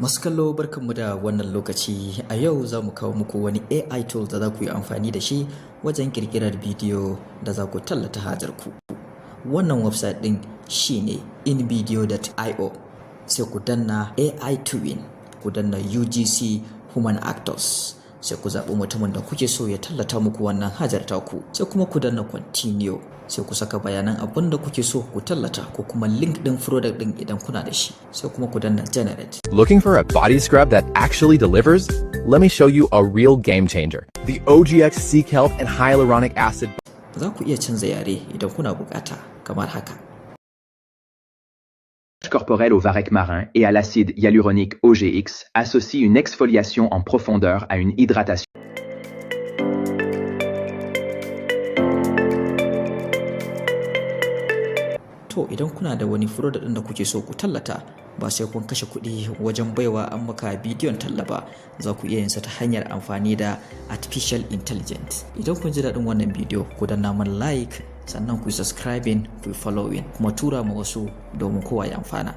Masu kallo, barkanmu da wannan lokaci. A yau za mu kawo muku wani AI tool da za ku yi amfani da shi wajen ƙirƙirar bidiyo da za ku tallata hajarku. Wannan website ɗin shine invideo.io. Sai ku danna AI Twin, ku danna UGC Human Actors. Sai ku zaɓi mutumin da kuke so ya tallata muku wannan hajar taku. Sai kuma ku danna continue. Sai ku saka bayanan abin da kuke so ku tallata ko kuma link ɗin product ɗin idan kuna da shi. Sai kuma ku danna generate. Looking for a body scrub that actually delivers? Let me show you a real game changer. The OGX Sea Kelp and Hyaluronic Acid Za ku iya canza yare idan kuna bukata kamar haka. Corporel au varech marin et à l'acide hyaluronique OGX associe une exfoliation en profondeur à une hydratation To, idan kuna da wani product ɗin da kuke so ku tallata, ba sai kun kashe kuɗi wajen baiwa an maka bidiyon talla ba, za ku iya yin sa ta hanyar amfani da artificial intelligence. Idan kun ji daɗin wannan bidiyo, ku danna mana like, sannan ku yi subscribing, ku yi following, kuma tura ma wasu domin kowa ya amfana.